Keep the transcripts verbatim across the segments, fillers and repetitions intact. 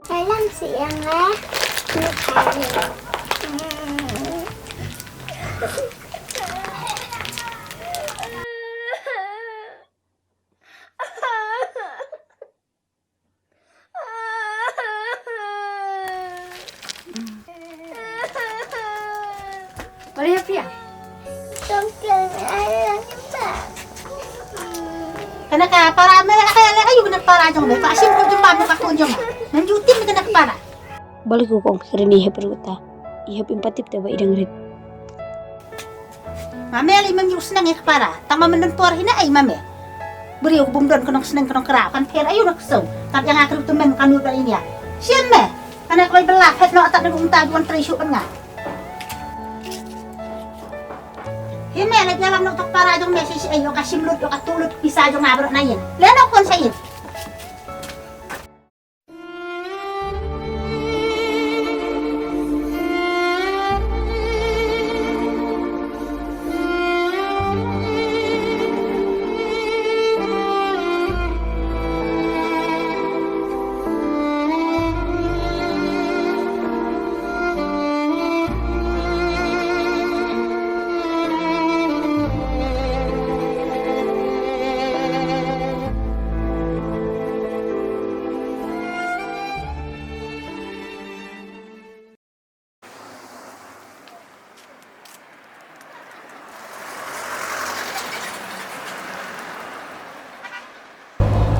Salam siang, eh. Bari ya pia. Kane ka para me ka ya ayu kane para jong me ka sim ko jumpa me ka ko jumpa. Nan jutin kane ka para. Balik ko kong kering ni he peruta. Ihe pim patip te ba idang rit. Mame lei mem ïoh sneng ïa ka para. Tang ma mendon por hi na ai mame. Briew bym don ka nongsneng ka nongkra. Kan pher aïu na ka song. Kat ïa nga ka ruh tymmen ka nud ba inia. Shem me. Kane ka bai bela phet noh tat na bung ta juan trei shuh ban nga. Hi me lei ïalam noh tok para jong me shi shi ai ïoh ka shim lut ïoh ka tu lut pisa jong nga baroh na ïen. Le noh kon sa ïen.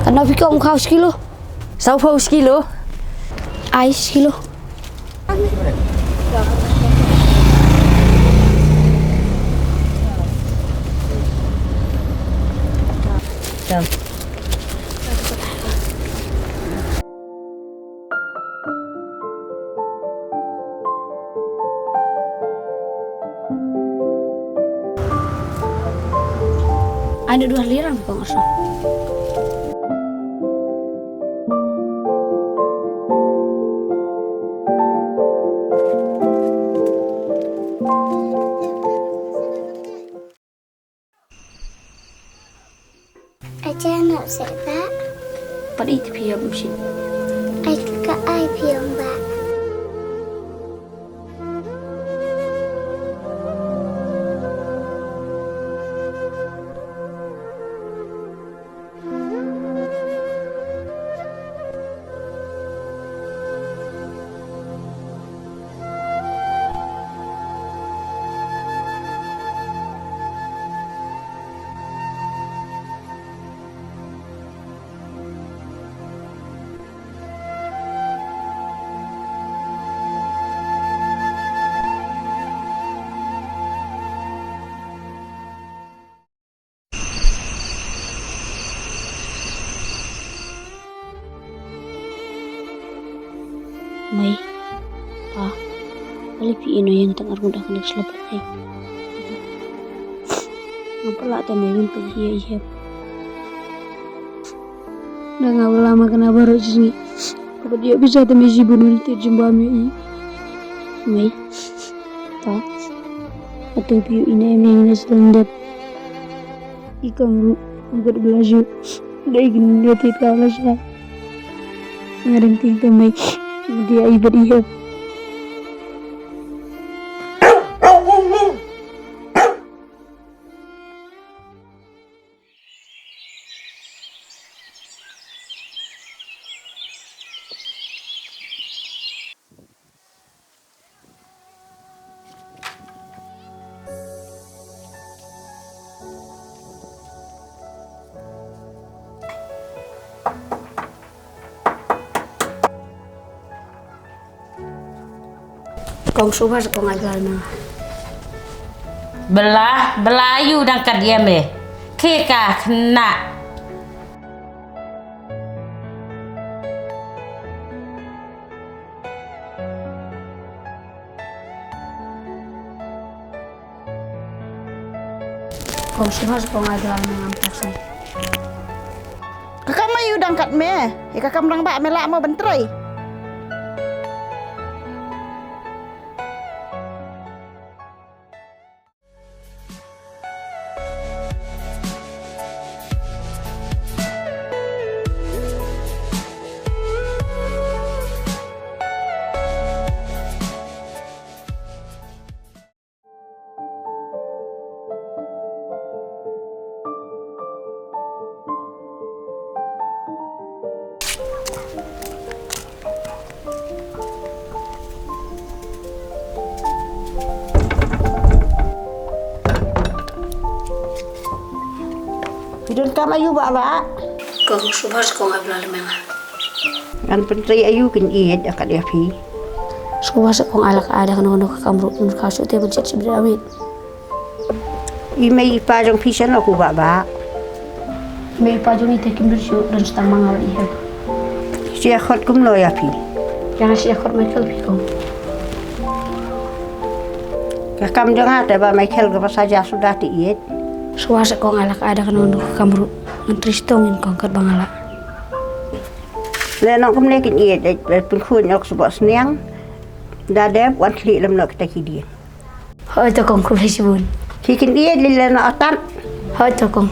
Kano phi ka um khaw shi kilo? Saw phaw shi kilo. Ai shi kilo. Ano dua lirang ko ngaso. Acha nap seh ba. Pat iti phi ïa bym shin. Ai ka ai phi ong ba. Mei, pa, balei phi ïeh noh ïa nga tang arngut ha kane ka sla pyrthei? Ngam pat lah te mei, wan peit ïa i hep. Da nga wala ma kane baroh shi sngi. Ka pat ïoh pisa te mei shibun, wan tied jingbam ïa i. Mei, pa, hato phi ïohi ne em ïa ine i sla dep? I kong ruh, i bad ba la shu dei kin ïa thied ka la shai. Nga dang tieng te mei, i dei i bad i hep. Kong shu bha sa kong ai bla na. Bla, bla ïu dang kat ïa me. Khie ka khynnah. Kong shu bha sa kong ai bla na ngam tak sa. Ka kam ma ïu dang kat me. Ïa ka kam dang ba me lah mo ban trei. Jun kam aïu Bah Bah? Kong, sngewbha seh kong, ai Blei lem ïa nga. Ngan pyntrei aïu kin ïeit ïa ka ïa phi. Sngewbha seh kong, ai la ka ai da kano kano ka kam ruh, ngan kha shuh te ban shet shibit amit. I mei i pa jong phi shano ko Bah Bah? I mei i pa jong ngi te kim don shuh, don tang ma nga bad i Hep. Shu ïa khot kumno ïa phi? Ïa nga shu ïa khot Michael phi kong. Ka kam jong nga te Bah Michael kaba sa jia suda te ïeit. Sngewbha seh kong, ai la ka ai da kano kano ka kam ruh, ngan trei shitom ïa kong katba nga lah. Leh noh kumne kin ïeit, eh, pynkhuid noh ka sboh sniang. Da dep wan khlieh lem noh kita ki dieng. Hooid to kong, khublei shibun. Ki kin ïeit lei lei noh atan. Hooid to kong.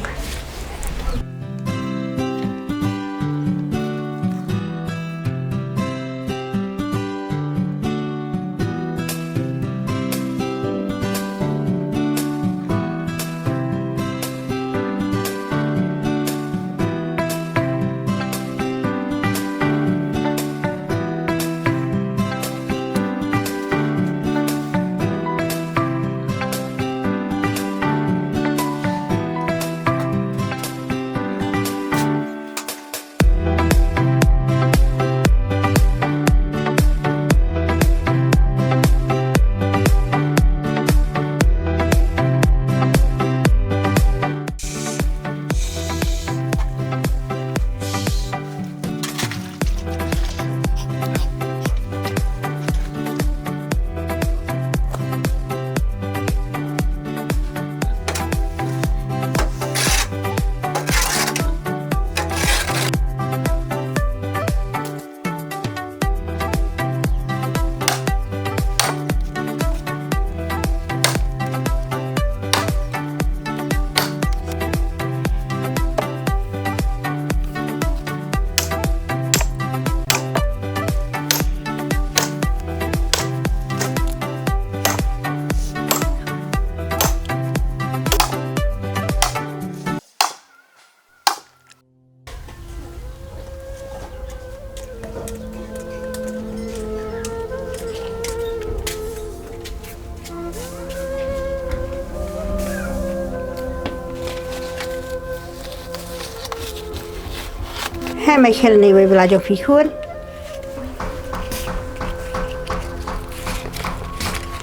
He, Michael, ne wei bla jong phi khun.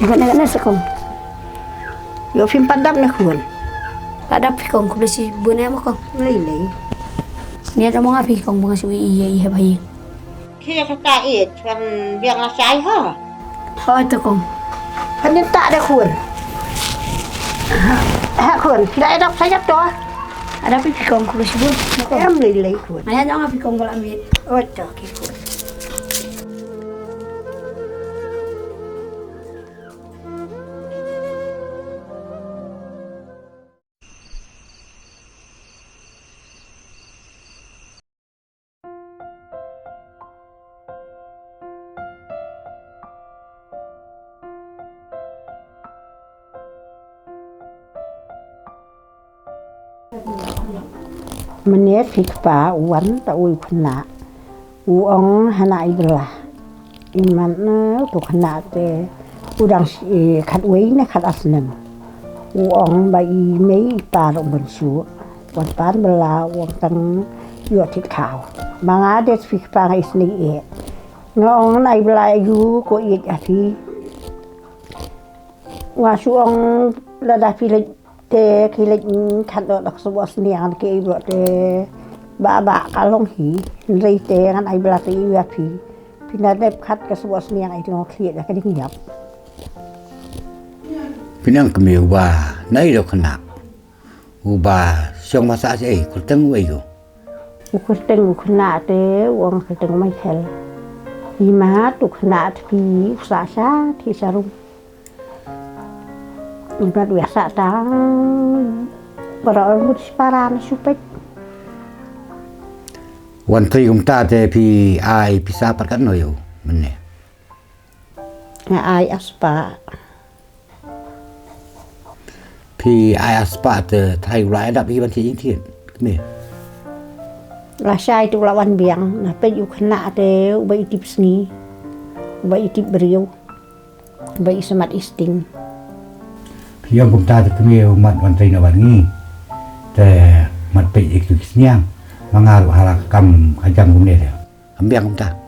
Ngan ngan sa kong. Ïoh phim pat dap ne khun. Pat dap phi kong, khublei shibun ïa ma kong. Lei lei. Nia da ma nga phi kong ba nga shu ïa ïa ha ïing. Khie kata ïeit, kan biang lashai ha. Hooid to kong. Kan ïa ta da khun. Ha khun, phi la ïa dap sa ïap to. Ada phi kong, khublei shibun. Em lei lei khun. Nia da nga phi kong ba la miet. Hooid to ki khun. Mynne phi kpa u wan ta u khynnah. U ong hana ai bla. Imat na tu khynnah te u dang shi khatwei ne khatar snem. U ong ba i mei i pa ruh ban shu. Wat pan bla u ong tang ïoh thied khaw. Ma nga de phi kpa nga isnei eh. Nga ong hana ai bla ïa u ko ïeit ïa phi. Nga shu ong lada phi leit te ki leit khat noh da ka sboh sniang ki ei bro te ba ba ka long hi. Hynrei te ngan ai bla te ïa phi. Phi na dep khat ka sboh sniang ai te ngong khlieh da ka ding ïap. Phi nang kmie uba na i dok khynnah. Uba shong masa sa ei kyrteng u aïu. U kyrteng u khynnah te u ong kyrteng Michael. Imat u khynnah te phi u sa sha thi sha rum. Imat u ïa sa tang para ur mut shi para na shu peit. Wan trei kumta te phi ai pisa pat katno ïa u mynne. Nga ai ar spah. Phi ai ar spah te trai u la ïa dap hi ban thied ïing thied kmie. Lashai te u la wan biang na peit u khynnah te uba i tip sngi. Uba i tip briew. Ba i smat i sting. Phi ong kumta te kmie u mat wan trei na wan ngi. Te Mat peit ïa ki sniang. Ma nga ruh ha la ka kam ka jam kumne de. Kam biang kumta.